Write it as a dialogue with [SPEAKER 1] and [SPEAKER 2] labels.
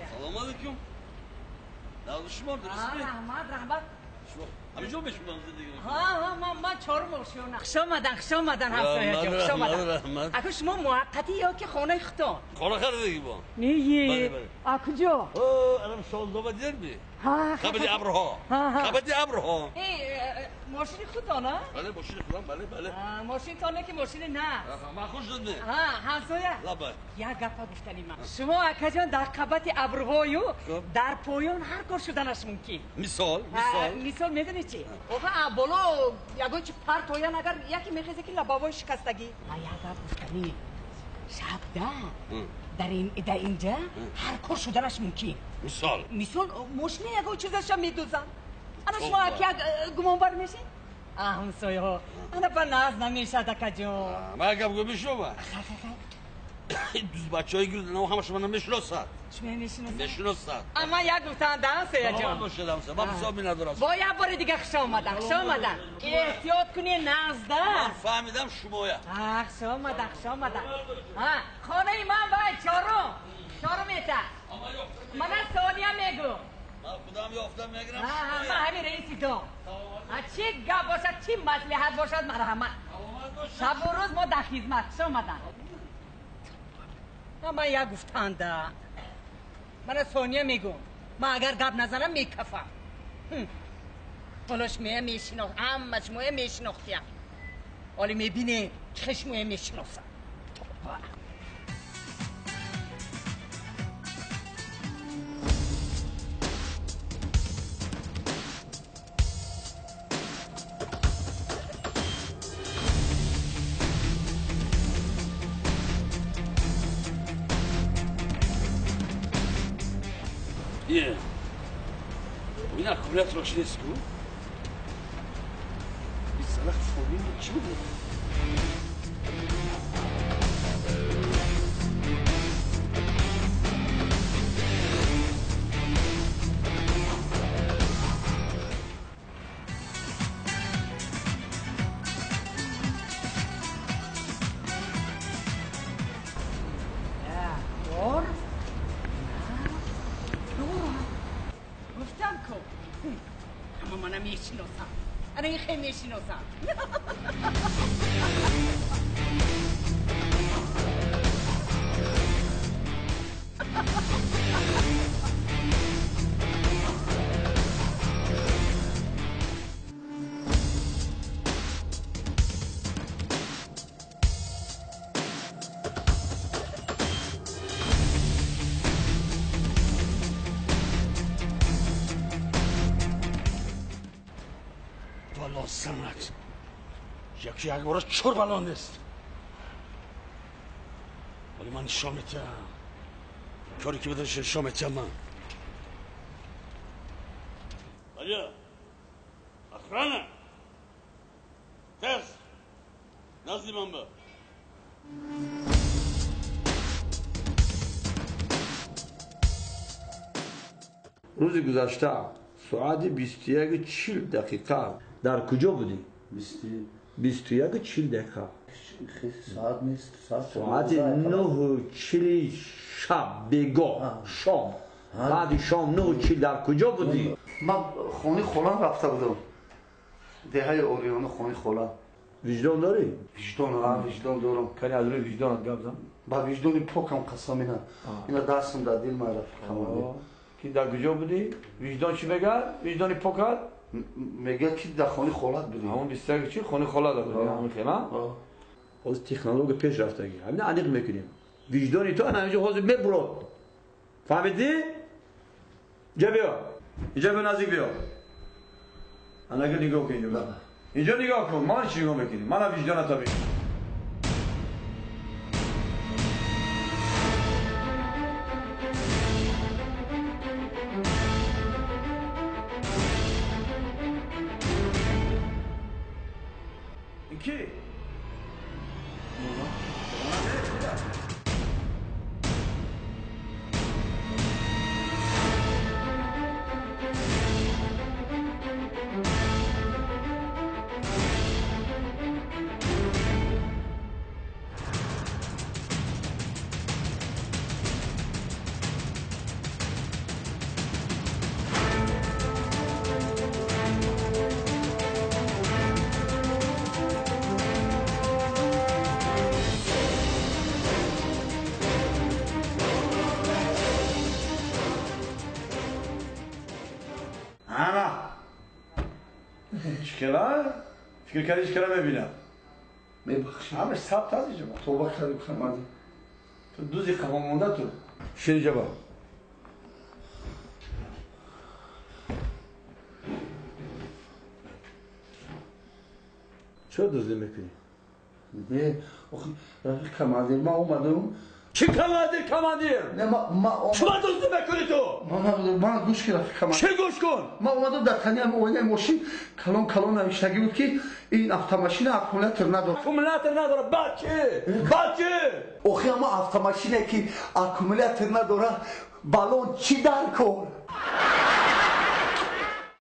[SPEAKER 1] ҳамсоя.
[SPEAKER 2] Салом алейкум. Шумо дурустми?
[SPEAKER 1] Раҳмат, раҳмат.
[SPEAKER 2] Ҳаминҷо мешумам зиндагӣ мекунед?
[SPEAKER 1] Ҳа, ҳа, ман чорум ошёна. Хуш омадан, хуш омадан ҳамсоя ҷон, хуш омадан.
[SPEAKER 2] Раҳмат.
[SPEAKER 1] Аку шумо муваққатӣ ё ки хонаи худтон?
[SPEAKER 2] Хона харидагӣ бо.
[SPEAKER 1] Не, а куҷо?
[SPEAKER 2] О, анам Шоҳзода дидми?
[SPEAKER 1] Ҳа.
[SPEAKER 2] Қабати абрҳо. Қабати абрҳо.
[SPEAKER 1] Э, мошини худтон, а?
[SPEAKER 2] Бале, мошини худам, бале, бале.
[SPEAKER 1] Мошинтон не ки мошини на.
[SPEAKER 2] Ман хуш шудам.
[SPEAKER 1] Ҳа, ҳамсоя.
[SPEAKER 2] Лабай.
[SPEAKER 1] Як гапа гуфтани ман. Шумо акаҷон дар қабати абрҳою дар поён ҳар кор шуданаш мумкин.
[SPEAKER 2] Мисол, мисол.
[SPEAKER 1] Мисол медонӣ чӣ? Оха, боло ягон чи партоян агар яке мехезе ки лабавои шикастагӣ. Ма як гап гуфтанӣ. Шабда дар инҷа ҳар кор шуданаш мумкин.
[SPEAKER 2] Мисол.
[SPEAKER 1] Мисол мошина ягон чизаша медузанд. Ана шумо як гумонбар мешед? А, ҳамсояҳо. Ана ба наз намешад акаҷон.
[SPEAKER 2] Ман гап гӯ мешума. Дузбачаҳои гирд ҳамаша мана мешиносад.
[SPEAKER 1] Шумо мешиносад?
[SPEAKER 2] Мешиносад.
[SPEAKER 1] Ама як гуфтан да ҳамсоя ҷон.
[SPEAKER 2] Саломат бошед ҳамсоя. Ман бисёр миннатдорам.
[SPEAKER 1] Бо як бори дига хуш омадан, хуш омадан. Эҳтиёт кунед назда.
[SPEAKER 2] Ман фаҳмидам шумоя.
[SPEAKER 1] А, хуш омадан, хуш омадан. А, хонаи ман вай чорум. Чорум этаж. Мана Сония мегӯ.
[SPEAKER 2] Ман худам ёфтам мегирам.
[SPEAKER 1] Ман ҳамин раиси дом. Чӣ гап бошад, чӣ маслиҳат бошад, марҳамат. Шабу рӯз мо дар хизмат. Хуш омадан. Ман як гуфтанда. Мана Сония мегӯм. Ман агар гап назанам мекафам. Ҳоло шумоя мешинох, ҳама шумоя мешинохтиям. Ҳоло мебинем чӣ шумоя мешиносам. Тоба.
[SPEAKER 2] ин аккумулятор нест ку? Ин занак фомил чӣ буд?
[SPEAKER 1] Мешиносам.
[SPEAKER 2] Санат. Яки як бора чор бало нест. Вале ман нишон метиҳам. Коре ки баданаш нишон метиҳам ман. Алё! Охрана! Тез! Назди ман ба.
[SPEAKER 3] Рӯзи гузашта соати 21:40 дақиқа дар куҷо будӣ? 21:40 дақиқа.
[SPEAKER 4] Соат нест,
[SPEAKER 3] соати 9:40 шаб бегоҳ, шом. Баъди шом 9:40 дар куҷо будӣ?
[SPEAKER 4] Ман хонаи холам рафта будам. Деҳаи Ориёна хонаи холам.
[SPEAKER 3] Виҷдон дорӣ?
[SPEAKER 4] Виҷдон, виҷдон дорам.
[SPEAKER 3] Кани аз рӯи виҷдонат гап зан.
[SPEAKER 4] Ба виҷдони покам қасам ина. Ина дастам дар дил ман рафиқам.
[SPEAKER 3] Ки дар куҷо будӣ? Виҷдон чӣ мегӯяд? Виҷдони покат?
[SPEAKER 4] Мегӯяд ки дар хонаи холат будӣ.
[SPEAKER 3] Ҳамон 21:40 хонаи холат будӣ, ҳамон хела? Ҳозир технология пеш рафтагӣ. Ҳамина аниқ мекунем. Виҷдони ту ана ҳаминҷо ҳозир мебурод. Фаҳмидӣ? Инҷа биё. Инҷа биё, наздик биё. Анага нигоҳ кун инҷо. Инҷо нигоҳ кун. Ман чӣ нигоҳ мекунӣ? Мана виҷдоната мекунӣ. Ки? хела? Фикр кардӣ чӣ кара мебинам?
[SPEAKER 4] Мебахшед.
[SPEAKER 3] Ҳамаш сабт аст инҷо.
[SPEAKER 4] Тавба кардем, командир.
[SPEAKER 3] Ту дузи қафо монда ту. Шин инҷо ба. Чаро дуздӣ мекунӣ?
[SPEAKER 4] Не, охи рафиқ командир, ман омадам.
[SPEAKER 3] Чӣ командир, командир?
[SPEAKER 4] Не, ман
[SPEAKER 3] Чаро дуздӣ мекунӣ ту?
[SPEAKER 4] Ман гӯш кун, рафиқ командир.
[SPEAKER 3] Чӣ гӯш кун?
[SPEAKER 4] Ман омадам дар тани ҳам оинаи мошин калон калон навиштагӣ буд, ки ин автомашина аккумулятор надорад.
[SPEAKER 3] Аккумулятор надорад, баъд чӣ? Баъд чӣ?
[SPEAKER 4] Охи ама автомашине ки аккумулятор надорад, баллон чӣ дар кор?